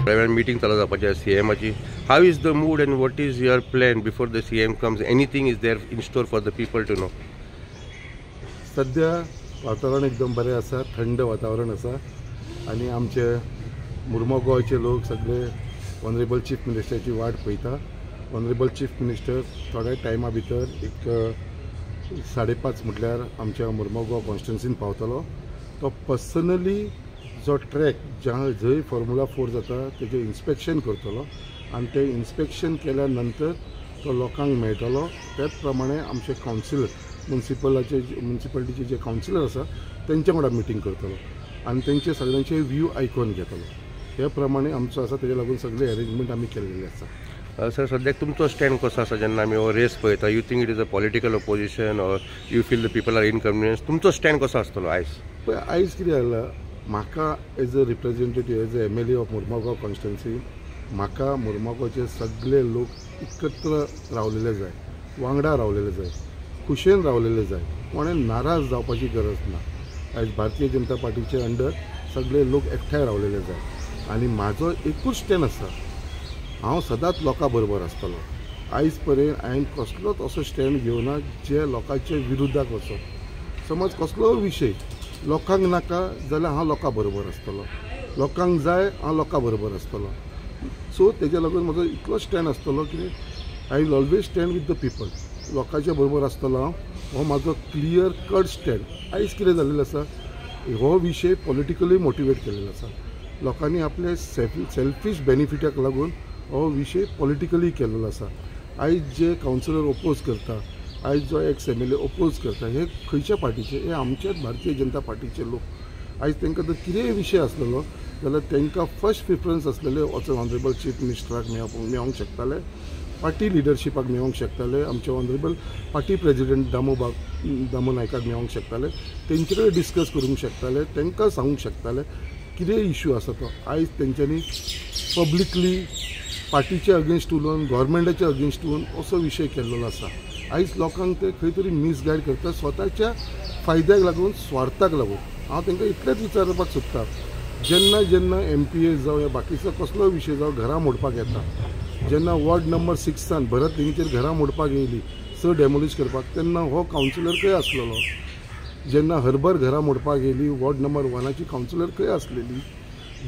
थोड्या वेळान मिटींग चालू जावपाची आसा सीएमाची. How is the mood and what is your plan before the CM comes? Anything is there in store for the people to know? सध्या वातावरण एकदम बरें आसा, थंड वातावरण आसा आनी आमचे मुर्मगांवचे लोक सगळे ऑनरेबल चीफ मिनिस्टराची वाट पळयता. ऑनरेबल चीफ मिनिस्टर थोड्या टायमा भितर एक 5:30 म्हटल्यार आमच्या मुर्मगांव कॉन्स्टिट्युन्सीन पावतलो. तो पर्सनली जो ट्रॅक ज्या जंय फॉर्मुला 4 जाता तेजें इन्स्पेक्शन करतलो आनी तें इन्स्पेक्शन केल्या नंतर तो लोकांक मेळटलो. त्याच प्रमाणे आमचे कावन्सिलर मुन्सिपलाचे मुन्सिपालिटीचे जे कावन्सिलर आसा तेंच्या वांगडा मिटींग करतलो आनी तेंचे सगळ्यांचे व्यू आयकून घेतलो. हे प्रमाणे आमचो आसा, तेजे लागून सगळे अरेंजमेंट आमी केल्लेले आसा. सर, सद्याक तुमचो स्टँड कसो आसा जेन्ना आमी हो रेस पळयता? You think it is a political opposition or you feel the people are inconvenience? तुमचो स्टँड कसो आसतलो आयज? पळय, आयज कितें जालां, म्हाका as a representative, as a MLA of Mormugao constituency, म्हाका मुर्मगांवचे सगळे लोक एकत्र रावलेले जाय, वांगडा रावलेले जाय, खुशयेन रावलेले जाय, कोणें नाराज जावपाची गरज ना. आयज भारतीय जनता पार्टीचे अंडर सगळे लोक एकठांय रावलेले जाय आनी म्हाजो एकूच स्टँड आसा, हांव सदांच लोकां बरोबर आसतलो. आयज पर्यंत हांवें कसलोच असो स्टँड घेवना जे लोकांचे विरुद्धाक वचप. समज कसलो विशय लोकांक नाका जाल्यार हांव लोकां बरोबर आसतलो, लोकांक जाय हांव लोकां बरोबर आसतलो. सो तेज्या लागून म्हजो इतलो स्टँड आसतलो की I will always stand with the people, लोकांच्या बरोबर आसतलो हांव. हो म्हाजो क्लियर कट स्टँड. आयज कितें जाल्लें आसा, हो विशय पॉलिटिकली मोटिवेट केलेलो आसा. लोकांनी आपले सेल्फीश बेनिफिटाक लागून हो विशय पॉलिटिकली केलेलो आसा. आयज जे कावन्सिलर ओपोज करता, आयज जो एक्स MLA oppose करता, हे खंयच्या पार्टीचे? हे आमच्याच भारतीय जनता पार्टीचे लोक. आयज तांकां जर कितेंय विशय आसलेलो जाल्यार तांकां फर्स्ट प्रिफरन्स आसलेले वचून ऑनरेबल चीफ मिनिस्टराक मेळोंक शकताले, पार्टी लिडरशिपाक मेळोंक शकताले, आमचे ऑनरेबल पार्टी प्रेजिडेंट दामू नायकाक मेळोंक शकताले, तेंचे कडेन डिस्कस करूंक शकताले, तांकां सांगूंक शकताले कितें इशू आसा तो. आयज तेंच्यांनी पब्लिकली पार्टीचे अगेन्स्ट उलोवन, गव्हर्मेंटाचे अगेन्स्ट उलोवन असो विशय केल्लो आसा. आयज लोकांक ते खंय तरी मिसगायड करता स्वताच्या फायद्याक लागून, स्वार्थाक लागून. हांव तांकां इतलेंच विचारपाक सोदता, जेन्ना जेन्ना MPA जावं या बाकीचो कसलो विशय जावं घरां मोडपाक येता, जेन्ना वॉर्ड नंबर 6 भरत लिंगचेर घरां मोडपाक येयली स डेमोलिश करपाक, तेन्ना हो कावन्सिलर खंय आसलेलो? जेन्ना हर्बर घरां मोडपाक येयली वॉर्ड नंबर 1 कावन्सिलर खंय आसलेली?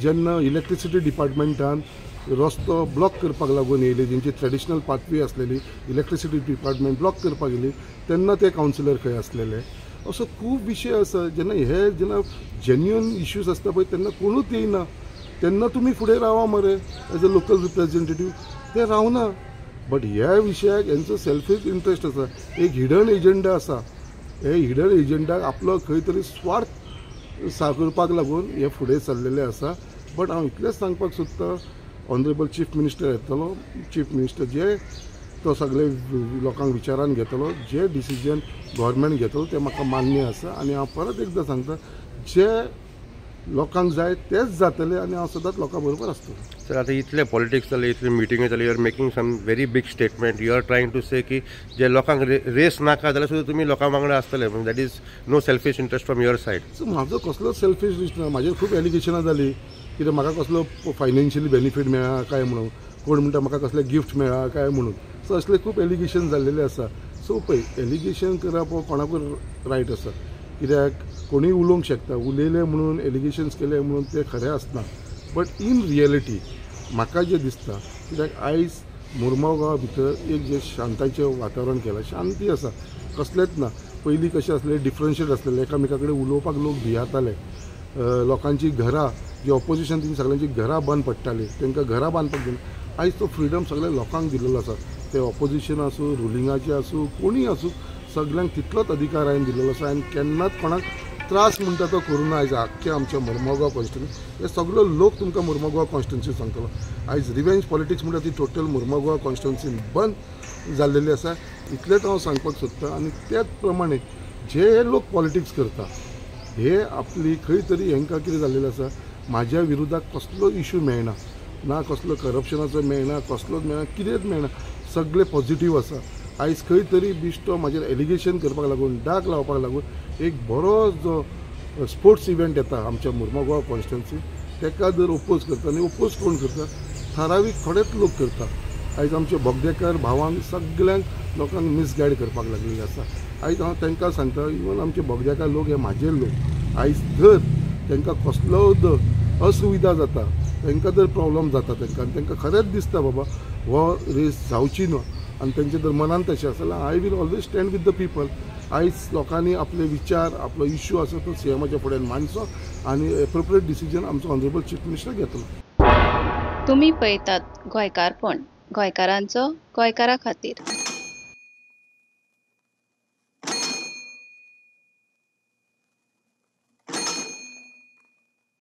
जेन्ना इलेक्ट्रिसिटी डिपार्टमेंटान रस्तो ब्लॉक करपाक लागून येयली, जेंची ट्रेडिशनल पाथवे आसलेली इलेक्ट्रिसिटी डिपार्टमेंट ब्लॉक करपाक येयली, तेन्ना ते कावन्सिलर खंय आसलेले? असो खूब विशय आसा. जेन्ना हे जेन्ना जेन्युअन इश्यूज आसता पळय तेन्ना कोणूच येयना, तेन्ना तुमी फुडें रावा मरे एज अ लोकल रिप्रेझेंटेटीव, ते रावना. बट ह्या विशयाक हेंचो सेल्फीश इंट्रस्ट आसा, एक हिडन एजंडा आसा. हे हिडन एजंडाक आपलो खंय तरी स्वार्थ साकरपाक लागून हे फुडें सरलेले आसा. बट हांव इतलेंच सांगपाक सोदतां, ऑनरेबल चीफ मिनिस्टर येतलो, चीफ मिनिस्टर जे तो सगळे लोकांक विचारान घेतलो, जे डिसिजन गव्हर्मेंट घेतलो तें म्हाका मान्य आसा. आनी हांव परत एकदां सांगता, जे लोकांक जाय तेच जातले आनी हांव सदांच लोकां बरोबर आसतलो. सर, आतां इतले पॉलिटिक्स जाले, इतले मिटिंग्यो जाले, you are making some very big statement. You are trying to say की जे लोकांक रेस नाका जाल्यार सुद्दां तुमी लोकां वांगडा आसतले. That is no selfish interest from your side? So म्हाजो कसलोच सेल्फीश इंट्रस्ट ना. म्हाजेर खूब एलिगेशनां जालीं कित्याक म्हाका कसलो फायनान्शियली बेनिफीट मेळ्ळा काय म्हणून, कोण म्हणटा म्हाका कसलें गिफ्ट मेळ्ळा काय म्हणून. सो असले खूब एलिगेशन जाल्लेले आसा. सो पळय, एलिगेशन करप हो कोणाकूय रायट आसा, कित्याक कोणूय उलोवंक शकता, उलयले म्हणून एलिगेशन्स केले म्हणून ते खरें आसना. बट इन रियलिटी म्हाका जें दिसता, कित्याक आयज मुर्मगांवा भितर एक जें शांताचें वातावरण केलां, शांती आसा, कसलेंच ना. पयलीं कशें आसलें, डिफरन्शिएट आसलेलें, एकामेका कडेन उलोवपाक लोक भियेताले, लोकांची घरां जी ऑपोजिशन ती सगळ्यांची घरां बंद पडटाली, तांकां घरां बांदपाक दिना. आयज तो फ्रिडम सगळ्या लोकांक दिलेलो आसा, ते ऑपोजिशन आसूं, रुलिंगाचे आसूं, कोणूय आसूं, सगळ्यांक तितलोच अधिकार हांवें दिलेलो आसा. आनी केन्नाच कोणाक त्रास म्हणटा तो करूं ना. आयज आख्खे आमच्या मुर्मगांव कॉन्स्टिट्युन्सी हे सगळो लोक तुमकां मुर्मगांव कॉन्स्टिट्युन्सी सांगतलो. आयज रिवेंज पॉलिटिक्स म्हणटा ती टोटल मुर्मगांव कॉन्स्टिट्युन्सीन बंद जाल्लेली आसा, इतलेंच हांव सांगपाक सोदतां. आनी त्याच प्रमाणे जे हे लोक पॉलिटिक्स करता, हे आपली खंय तरी हेंकां कितें जाल्लेलें आसा, म्हाज्या विरुद्धाक कसलो इशू मेळना, ना कसलो करप्शनाचो मेळना, कसलोच मेळना, कितेंच मेळना, सगळें पॉझिटीव आसा. आयज खंय तरी बिश्टो म्हाजेर एलिगेशन करपाक लागून, डाग लावपाक लागून एक बरो जो स्पोर्ट्स इव्हेंट येता आमच्या मुर्मगांव कॉन्स्टिट्युन्सी, ताका जर ओपोज करता आनी ओपोज कोण करता, थारावीक थोडेच लोक करता. आयज आमचे बोगदेकार भावांक सगल्यांक लोकांक मिसगायड करपाक लागलेले आसा. आयज हांव तांकां सांगता, इवन आमचे बोगदेकार लोक हे म्हाजे लोक, आयज जर तांकां कसलो असुविधा जाता, तांकां जर प्रॉब्लम जाता तांकां आनी तांकां खरेंच दिसता बाबा हो रेस जावची ना आनी तेंचे जर मनान तशें आसा जाल्यार I will always stand with the people. आयज लोकांनी आपले विचार, आपलो इश्यू आसा तो सीएमाच्या फुड्यान मांडचो आनी एप्रोप्रिएट डिसिजन आमचो ऑनरेबल चीफ मिनिस्टर घेतलो. तुमी पळयतात गोंयकारपण, गोंयकारांचो गोंयकारा खातीर.